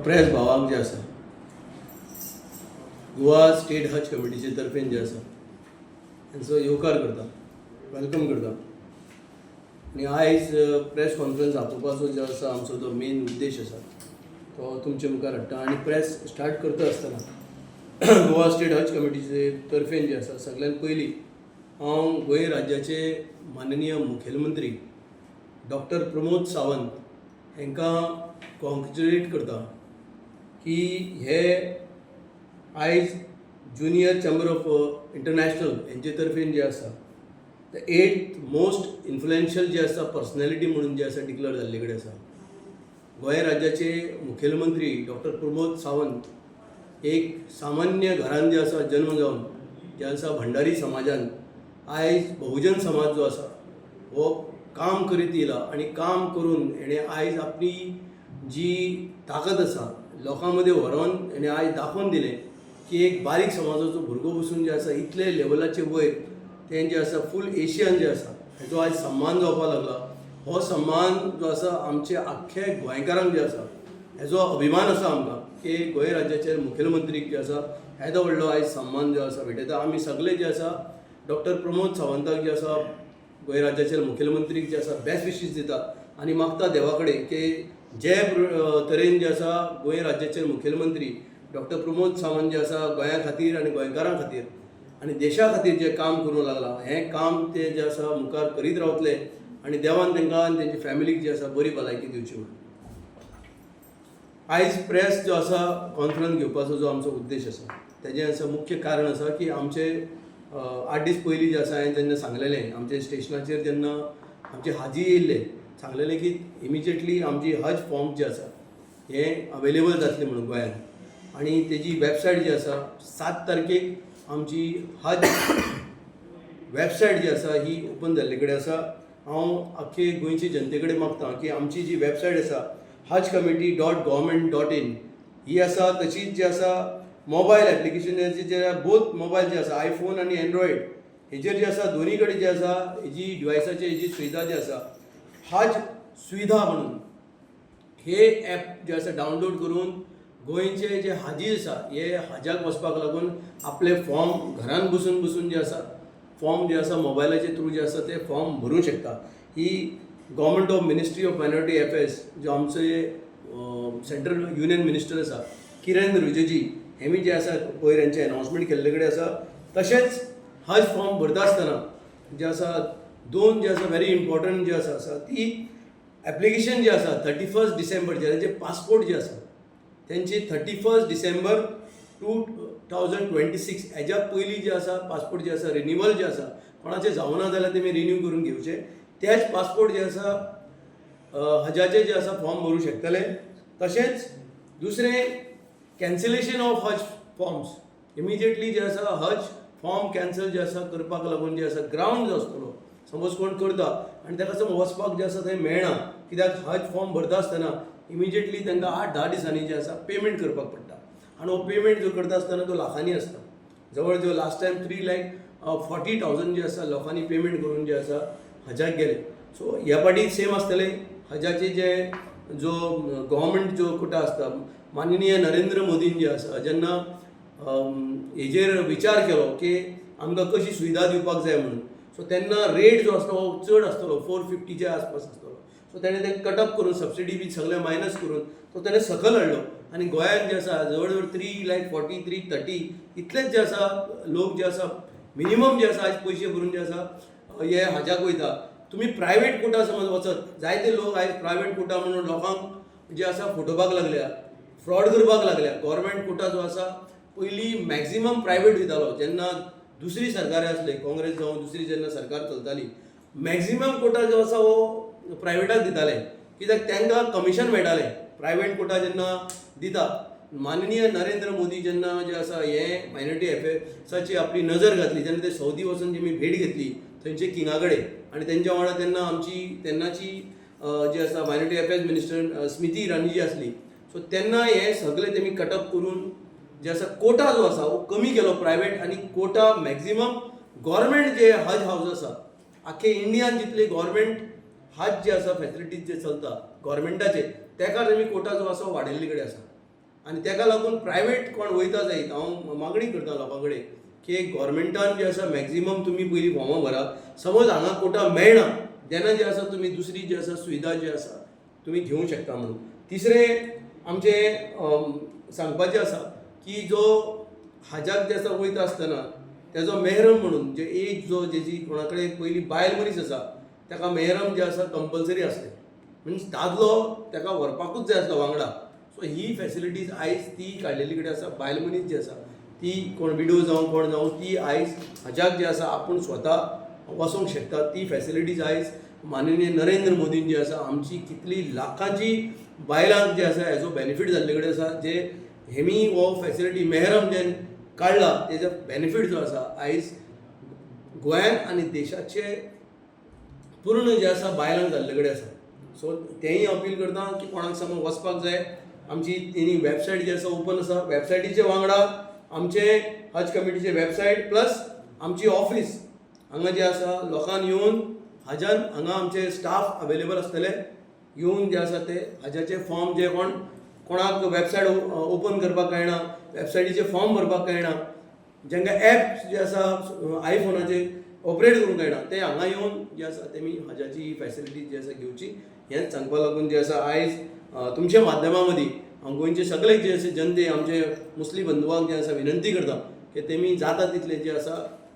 Press भावांक जे आसा, Goa state हज कमिटीचे तर्फेन जे आसा तेंचो येवकार करता, welcome करता. आनी आयज प्रेस कॉन्फरन्स आपोवपाचो जो आसा आमचो जो मेन उद्देश आसा तो तुमचे मुखार हाडटा. आनी प्रेस स्टार्ट करता आसतना गोवा स्टेट हज कमिटीचे तर्फेन जे आसा, सगळ्यात पयलीं हांव गोंय राज्याचे माननीय मुखेलमंत्री डॉक्टर प्रमोद सावंत हांकां कॉंग्रेच्युलेट करता की हे आयज ज्युनियर चेंबर ऑफ इंटरनॅशनल हेंचे तर्फेन जे आसा the eighth most influential जे आसा पर्सनॅलिटी म्हणून जे आसा डिक्लेअर जाल्ले कडेन आसा. गोंय राज्याचे मुखेलमंत्री डॉक्टर प्रमोद सावंत एक सामान्य घरान जे आसा जन्म जावन जे आसा भंडारी समाजान आयज बहुजन समाज जो आसा हो काम करीत येयला आनी काम करून हेणें आयज आपली जी ताकद आसा लोकां मदीं व्हरोन हेणें आयज दाखोवन दिलें की एक बारीक समाजाचो भुरगो बसून जे आसा इतले लेवलाचे वयर तें जें आसा फूल एशियान जे आसा हेजो आयज सन्मान जावपाक लागला. हो सन्मान जो आसा आमचे आख्खे गोंयकारांक जे आसा हेजो अभिमान आसा आमकां की गोंय राज्याचे मुखेलमंत्रीक जे आसा येदो व्हडलो आयज सन्मान जो आसा भेटयता. आमी सगळे जे आसा डॉक्टर प्रमोद सावंताक जे आसा, गोंय राज्याचे मुखेलमंत्रीक जे आसा बेस्ट विशीस दिता आनी मागता देवा कडेन की जे तरेन जे आसा गोंय राज्याचे मुखेलमंत्री डॉक्टर प्रमोद सावंत जे आसा गोंया खातीर आनी गोंयकारां खातीर आनी देशा खातीर जें काम करूंक लागला, हें काम ते जे आसा मुखार करीत रावतले आनी देवान तांकां आनी तेंच्या फॅमिलीक जे आसा बरी भलायकी दिवची म्हणून. आयज प्रेस जो आसा कॉन्फरन्स घेवपाचो जो आमचो उद्देश आसा तेजें आसा मुख्य कारण आसा की आमचे 8 दीस पयलीं जे आसा हांवें जेन्ना सांगलेलें, आमचे स्टेशनाचेर जेन्ना आमचे हाजी येयल्ले, सांगलेलें की इमिजिएटली आमची हज फॉर्म जे आसा हे अवेलेबल जातले म्हणून गोंयांत आनी तेजी वेबसायट जी आसा, 7 तारखेक आमची हज वेबसायट जी आसा ही ओपन जाल्ले कडेन आसा. हांव आख्खे गोंयचे जनते कडेन मागता की आमची जी वेबसायट आसा hajcommittee.government.in ही आसा. तशीच जी आसा मोबायल एप्लिकेशनाचे जे बोथ मोबायल जे आसा, आयफोन आनी एन्ड्रॉयड हेजेर जे आसा, दोनी कडेन जे आसा हेजी डिवायसाची हेजी सुविधा जी आसा, हज सुविधा म्हणून हे एप जे आसा डावनलोड करून गोंयचे जे हाजी आसा हे हजाक वचपाक लागून आपले फॉर्म घरान बसून बसून जे आसा फॉर्म जे आसा मोबायलाचे थ्रू जे आसा ते फॉर्म भरूंक शकता. ही Government of Ministry of Minority Affairs जो आमचे सेंट्रल युनियन मिनिस्टर आसा किरण रिजिजू हेमी जे आसा पयर हेंचें अनावन्समेंट केल्ले कडेन आसा. तशेंच हज फॉर्म भरता आसतना जे आसा दोन जे आसा व्हेरी इम्पॉर्टंट जे आसा आसा ती एप्लिकेशन जे आसा 31 डिसेंबर, जेंचे पासपोर्ट जे आसा तेंची 31 December 2026 हेज्या पयलीं जे आसा पासपोर्ट जे आसा रिन्युअल जे आसा कोणाचें जावना जाल्यार तेमी रिन्यू करून घेवचे. तेच पासपोर्ट जे आसा हजाचे जे आसा फॉर्म भरूं शकतले. तशेंच दुसरें cancellation of Haj forms immediately जे आसा हज फॉर्म कॅन्सल जे आसा करपाक लागून जे आसा ग्रावंड जो आसतलो, समज कोण करता आनी ताका समज वचपाक जे आसा थंय मेळना, कित्याक हज फॉर्म भरता आसतना इमिजिएटली तांकां 8-10 दिसांनी जे आसा पेमेंट करपाक पडटा आनी हो पेमेंट जो करता आसतना तो लाखांनी आसता. जवळ जवळ लास्ट टायम 3,40,000 जे आसा लोकांनी पेमेंट करून जे आसा हजाक गेले. सो ह्या फावटी सेम आसतलें. हजाचे जे जो गव्हर्मेंट जो कोटा आसता, माननीय नरेंद्र मोदीन जे आसा जेन्ना हेजेर विचार केलो की आमकां कशी सुविधा दिवपाक जाय म्हणून, सो तेन्ना रेट जो आसता हो चड आसतलो, 450च्या आसपास आसतलो. सो तेणें तें कटअप करून सबसिडी बी सगळें मायनस करून तो तेणें सकयल हाडलो आनी गोंयांत जे आसा जवळ जवळ 3 लाख 40, 330 इतलेच जे आसा लोक जे आसा मिनिमम जे आसा आयज पयशे भरून जे आसा हे हाज्याक वयता. तुमी प्रायवेट कोटा समज वचत, जायते लोक आयज प्रायवेट कोटा म्हणून लोकांक जे आसा फटोवपाक लागल्या, फ्रॉड करपाक लागल्या. गव्हर्मेंट कोटा जो आसा पयलीं मॅक्झिमम प्रायवेट दितालो. जेन्ना दुसरी सरकारां आसले, काँग्रेस जावं दुसरी जेन्ना सरकार चलताली, मॅक्झिमम कोटा जो आसा हो प्रायवेटाक दिताले, कित्याक तांकां कमिशन मेळटालें प्रायवेट कोटा जेन्ना दिता. माननीय नरेंद्र मोदी जेन्ना जे आसा हे मायनॉरिटी अफेर्साची आपली नजर घातली, तेन्ना ते सौदी वचून जेमी भेट घेतली थंयचे किंगा कडेन आनी तेंच्या वांगडा तेन्ना आमची तेन्नाची जी आसा minority affairs minister Smriti Irani जी आसली. सो तेन्ना हे सगळे तेमी कटअप करून जे आसा कोटा जो आसा हो कमी केलो प्रायवेट आनी कोटा मॅक्झिमम गव्हर्मेंट जे हज हावज आसा, आख्खे इंडियान जितले गव्हर्मेंट हज जे आसा फॅसिलिटीज जे चलता गव्हर्मेंटाचे, तेका तेमी कोटा जो आसा हो वाडयल्ले कडेन आसा. आनी तेका लागून प्रायवेट कोण वयता जायत, हांव मागणी करता लोकां कडेन की गोवोरमेंटान जे आसा मॅक्झिमम तुमी पयलीं फॉर्मां भरात. समज हांगा कोटा मेळना तेन्ना जे आसा तुमी दुसरी जी आसा सुविधा जी आसा तुमी घेवंक शकता म्हणून. तिसरें आमचें सांगपाचें आसा की जो हाजाक जे आसा वयता आसतना तेजो मेहरम म्हणून जे एज जो जेजी कोणा कडेन पयलीं बायल मनीस आसा ताका मेहरम जे आसा कंपल्सरी आसलें, मिन्स दादलो ताका व्हरपाकूच जाय आसलो वांगडा. सो ही फॅसिलिटीज आयज ती काडलेली कडेन आसा. बायल मनीस जी आसा ती कोण विडो जावं कोण जावं ती आयज हाज्याक जे आसा आपूण स्वता वचोंक शकता. ती फॅसिलिटीज आयज माननीय नरेंद्र मोदीन जी आसा आमची कितली लाखांची बायलांक जे आसा हेजो बेनिफीट जाल्ले कडेन आसा. जे हेमी हो फॅसिलिटी मेहरम जे काडला तेजो बेनिफीट जो आसा आयज गोंयान आनी देशाचे पूर्ण जे आसा बायलांक जाल्ले कडेन आसा. सो तेंय अपील करता की कोणाक समज वचपाक जाय, आमची तेणी वेबसायट जी आसा ओपन आसा. वेबसायटीचे वांगडा आमचे हज कमिटीचे वेबसायट प्लस आमची ऑफीस हांगा जे आसा लोकांक येवन हाज्यान हांगा आमचे स्टाफ अवेलेबल आसतले, येवन जे आसा ते हाज्याचे फॉर्म जे कोण कोणाक वेबसायट ओपन करपाक कळना, वेबसायटीचे फॉर्म भरपाक कळना, जांकां एप्स जे आसा आयफोनाचे ऑपरेट करूंक कळना, ते हांगा येवन जे आसा तेमी हाज्याची फॅसिलिटी जी आसा घेवची. हेंच सांगपा लागून जे आसा आयज तुमच्या माध्यमा मदीं हांव गोंयचे सगळे जे आसा जनते आमचे मुस्लीम बंधुवांक जे आसा विनंती करता की तेमी जाता तितले जे आसा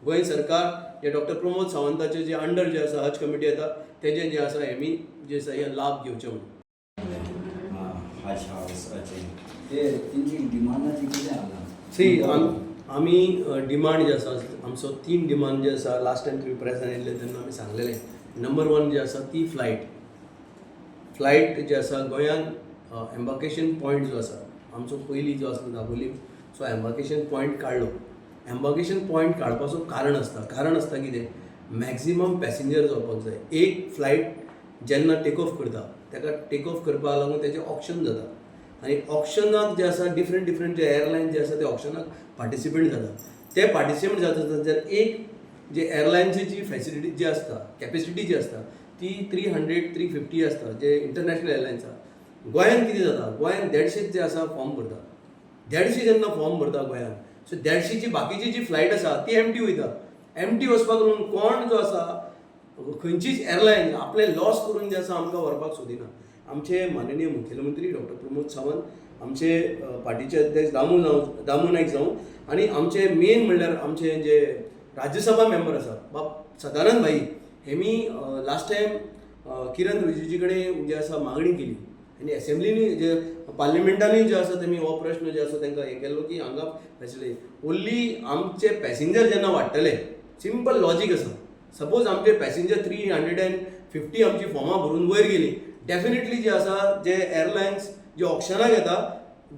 गोंय सरकार जे डॉक्टर प्रमोद सावंताचे जे अंडर जे आसा हज कमिटी येता तेजे जे आसा हेमी जे आसा हे लाभ घेवचे म्हणून. हज हाऊसाचे ते तेंची डिमांडाची कितें आसा? सी, आमी डिमांड जे आसा आमचो तीन डिमांड जे आसा, लास्ट टायम तुमी प्रेसान येयल्ले तेन्ना आमी सांगलेले. नंबर वन जे आसा ती फ्लायट. फ्लायट जे आसा गोंयान एम्बार्केशन पॉयंट जो आसा आमचो पयलीं जो आसलो दाबोलीम, सो एम्बार्केशन पॉयंट काडलो. एम्बार्केशन पॉयंट काडपाचो कारण आसता, कारण आसता कितें, मॅक्झिमम पॅसेंजर जावपाक जाय. एक फ्लायट जेन्ना टेक ऑफ करता ताका टेक ऑफ करपाक लागून तेजें ऑक्शन जाता आनी ऑक्शनाक जे आसा डिफरंट डिफरंट जे एअरलायन जे आसा ते ऑक्शनाक पार्टिसिपेंट जाता. ते पार्टिसिपेंट जाता जर एक जे एअरलायन्सची जी फॅसिलिटी जी आसता, कॅपेसिटी जी आसता ती 300 350 आसता जे इंटरनॅशनल एअरलायन्स आसा. गोंयान कितें जाता, गोंयान 150 जे आसा फॉर्म भरता. 150 जेन्ना फॉर्म भरता गोंयान, सो 150ची बाकीची जी फ्लायट आसा ती एमटी वयता. एमटी वचपाक लागून कोण जो आसा खंयचीच एअरलायन आपलें लॉस करून जे आसा आमकां व्हरपाक सोदिना. आमचे माननीय मुखेलमंत्री डॉक्टर प्रमोद सावंत, आमचे पार्टीचे अध्यक्ष दामू जावं, दामू नायक जावं आनी आमचे मेन म्हणल्यार आमचे जे राज्यसभा मेंबर आसा बाब सदानंद भाई, हेमी लास्ट टायम किरण रिजिजू कडेन जे आसा मागणी केली आनी एसेंब्लीनी जे पार्लिमेंटांनी जे आसा तेमी हो प्रश्न जे आसा तांकां हें केल्लो की हांगा फॅसिलिटी ओन्ली आमचे पॅसेंजर जेन्ना वाडटले, सिंपल लॉजीक आसा, सपोज आमचे पॅसेंजर 350 आमची फॉर्मां भरून वयर गेली, डेफिनेटली जे आसा जे एअरलायन्स जे ऑक्शनाक येता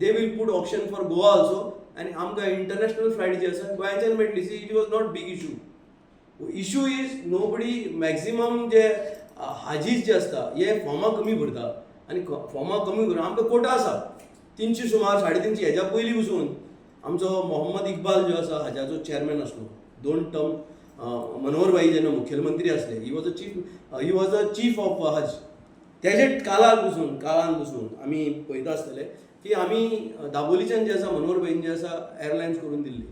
they will put auction for Goa also आनी आमकां इंटरनॅशनल फ्लायट जी आसा गोंयाच्यान मेळटली. See, it was not big issue. Issue is nobody maximum जे हाजीज जे आसता हे फॉर्मां कमी भरता आनी फॉर्मां कमी भरून आमकां कोटा आसा 300 सुमार 350. हेज्या पयलीं पसून आमचो मोहम्मद इकबाल जो आसा हाजाचो चॅरमॅन आसलो दोन टर्म, मनोहर भाई जेन्ना मुखेलमंत्री आसले, he was a chief of Haj. तेजे काळार पसून, काळान पसून आमी पळयता आसतले की आमी दाबोलीच्यान जे आसा मनोहर भाईन जे आसा एअरलायन्स करून दिल्ली.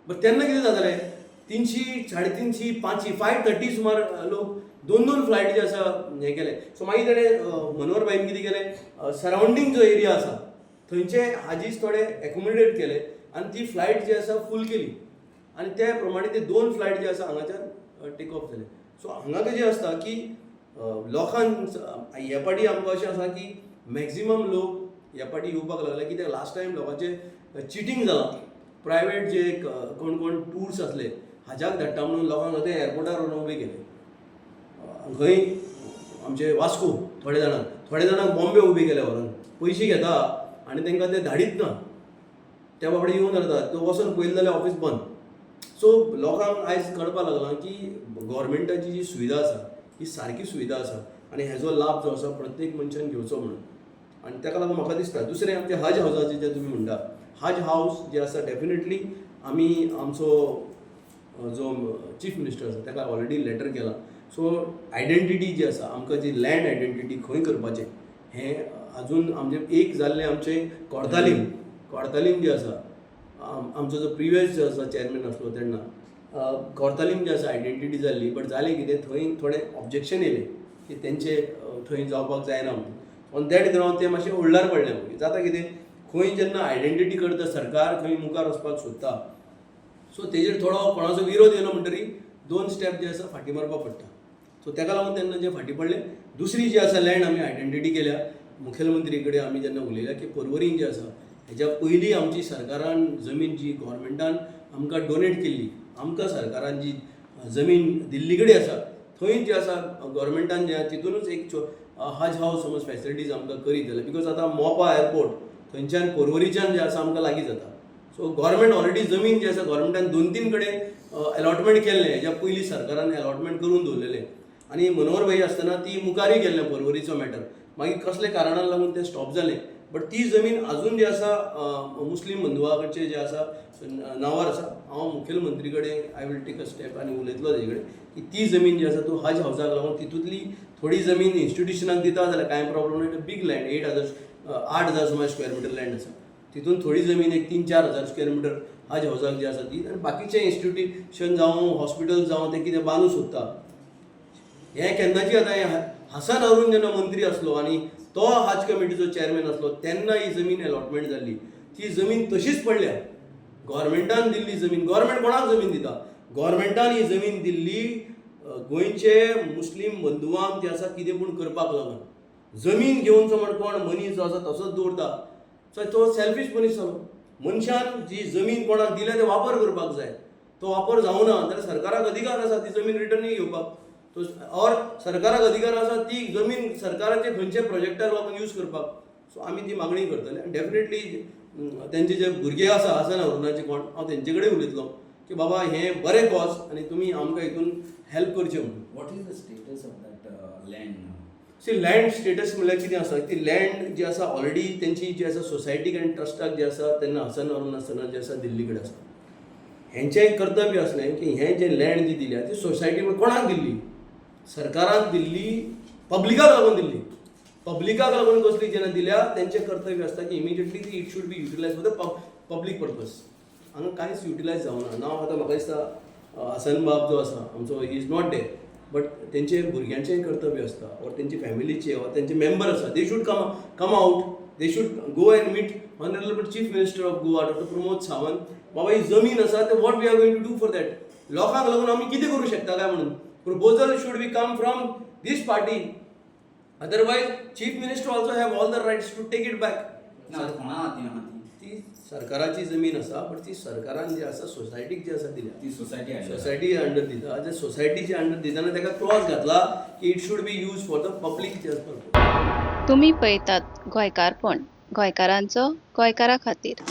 बट तेन्ना कितें जातालें, 300 350 500 530 सुमार लोक दोन दोन फ्लायट जे आसा हें केले. सो मागीर तेणें मनोहर भाईन कितें केलें, सरावंडींग जो एरिया आसा थंयचे हाजीस थोडे एकोमोडेट केले आनी ती फ्लायट जी आसा फूल केली आनी ते प्रमाणे ते दोन फ्लायट जे आसा हांगाच्यान टेक ऑफ जाले. सो हांगा कशें आसता की लोकांक हे पाटी आमकां अशें आसा की मॅक्झिमम लोक ह्या पाटी येवपाक लागले कित्याक लास्ट टायम लोकांचें चिटींग जालां. प्रायवेट जे कोण कोण टूर्स आसले हाज्याक धाडटा म्हणून लोकांक ते एअरपोर्टार व्हरून उबे केले खंय आमचे वास्को थोडे जाणांक, थोडे जाणांक बॉम्बे उबे केले व्हरून. पयशे घेता आनी तांकां ते धाडीत ना. त्या बाबडे येवन रावता, तो वचोन पळयलें जाल्यार ऑफीस बंद. सो लोकांक आयज कळपाक लागलां की गोवोरमेंटाची जी सुविधा आसा ही सारकी सुविधा आसा आनी हेजो लाभ जो आसा प्रत्येक मनशान घेवचो म्हणून. आनी ताका लागून म्हाका दिसता दुसरें आमचें हज हावसाचें जें तुमी म्हणटा, हज हावस जें आसा डेफिनेटली आमी आमचो जो चीफ मिनिस्टर आसा ताका ऑलरेडी लेटर केला. सो आयडेंटिटी जी आसा आमकां जी लँड आयडेंटिटी खंय करपाचें हें हें अजून आमचें एक जाल्लें आमचें कोर्तालीम. कोर्तालीम जें आसा, आमचो जो प्रिवियस जो आसा चॅरमॅन आसलो तेन्ना कोर्तालीम जे आसा आयडेंटिटी जाल्ली, बट जालें कितें, थंय थोडें ऑब्जेक्शन येयलें की तेंचे थंय जावपाक जायना म्हणून. ऑन that ground तें मातशें होल्डार पडलें. मागीर जाता कितें, खंय जेन्ना आयडेंटिटी करता सरकार, खंय मुखार वचपाक सोदता, सो तेजेर थोडो कोणाचो विरोध येयलो म्हणटरी दोन स्टेप जे आसा फाटीं मारपाक पडटा. सो तेका लागून तेन्ना जे फाटीं पडले. दुसरी जी आसा लँड आमी आयडेंटिटी केल्या. मुखेलमंत्री कडेन आमी जेन्ना उलयल्या की पर्वरीन जे आसा, हेज्या पयलीं आमची सरकारान जमीन जी गोवोरमेंटान आमकां डोनेट केल्ली, आमकां सरकारान जी जमीन दिल्ली कडेन आसा, थंय जे आसा गोवोरमेंटान जे आसा तितूनच एक हज हावज समज फेसिलिटीज आमकां करीत जाल्यार, because आतां मोपा एरपोर्ट थंयच्यान पर्वरीच्यान जे आसा आमकां लागीं जाता. सो गोवोरमेंट ऑलरेडी जमीन जी आसा गोवोरमेंटान दोन तीन कडेन एलॉटमेंट केल्लें. हेज्या पयलीं सरकारान एलॉटमेंट करून दवरलेलें आनी मनोहर भाई आसतना ती मुखारय गेल्लें पर्वरीचो मॅटर. मागीर कसले कारणाक लागून तें स्टॉप जालें, बट ती जमीन अजून जी आसा मुस्लीम बंधुआ कडचे जे आसा नांवार आसा. हांव मुखेलमंत्री कडेन I will take a step आनी उलयतलो तेजे कडेन की ती जमीन जी आसा तूं हज हावजाक लागून तितूंतली थोडी जमीन इन्स्टिट्युशनाक दिता जाल्यार कांय प्रॉब्लम ना. बीग लँड, 8000, 8000 सुमार स्क्वेअर मिटर लँड आसा. तितून थोडी जमीन एक 3-4 हजार स्क्वेअर मिटर हज हावजाक जे आसा ती आनी बाकीचे इन्स्टिट्युशन जावं हॉस्पिटल जावं तें कितें बांदूंक सोदता. हें केन्नाची आतां हें हसन हारून जेन्ना मंत्री आसलो आनी तो हज कमिटीचो चॅरमॅन आसलो तेन्ना ही जमीन एलॉटमेंट जाल्ली. ती जमीन तशीच पडल्या. गोवोरमेंटान दिल्ली जमीन, गोवोरमेंट कोणाक जमीन दिता? गोवोरमेंटान ही जमीन दिल्ली गोंयचे मुस्लीम बंधुवांक जे आसा कितें पूण करपाक लागून. जमीन घेवन समज कोण मनीस जो आसा तसोच दवरता, सो तो सेल्फीश मनीस जालो. मनशान जी जमीन कोणाक दिल्या ते वापर करपाक जाय. तो वापर जावना जाल्यार सरकाराक अधिकार आसा ती जमीन रिटर्नूय घेवपाक तो, ऑर सरकाराक अधिकार आसा ती जमीन सरकाराचे खंयचे प्रोजेक्टाक लागून यूज करपाक. सो आमी ती मागणी करतले आनी डेफिनेटली तेंचे जे भुरगे आसा हसन हारुनाचे कोण, हांव तेंचे कडेन उलयतलो की बाबा हें बरें कॉज आनी तुमी आमकां हितून हेल्प करचें म्हणून. What is the status of that land now? C, land status म्हणल्यार कितें आसा, ती लँड जी आसा ऑलरेडी तेंची जी आसा सोसायटीक आनी ट्रस्टाक जे आसा तेन्ना हसन हारून आसतना जे आसा दिल्ली कडेन आसा. हेंचें एक कर्तव्य आसलें की हें जें लँड जी दिल्या ती सोसायटी म्हणून कोणाक दिल्ली? सरकारान दिल्ली, पब्लिकाक लागून दिल्ली. पब्लिकाक लागून कसली जेन्ना दिल्या, तेंचें कर्तव्य आसता की इमिजिएटली ती it should be utilize for the public purpose. हांगा कांयच युटिलायज जावना नाव. आतां म्हाका दिसता हसन बाब जो आसा आमचो, he is not there, but तेंचे भुरग्यांचेंय कर्तव्य आसता ऑर तेंचे फॅमिलीचे ऑर तेंचे मेंबर आसा, they should come out, they should go and meet Honourable Chief Minister of Goa, Doctor Pramod Sawant. बाबा ही जमीन आसा ते what we are going to do for that? लोकांक लागून आमी कितें करूं शकता काय म्हणून proposal should be come from this party. Otherwise Chief Minister also have all the rights to take it back. ना, कोणा हातीन आहा ती? ती सरकाराची जमीन आसा, बट ती सरकारान जी आसा सोसायटीक जी आसा दिल्या. ती सोसायटी अंडर. सोसायटी अंडर दिता. जे सोसायटीचे अंडर दितना ताका क्लॉज घातला की it should be use for the public purpose. तुमी पळयतात गोंयकारपण, गोंयकारांचो गोंयकारा खातीर.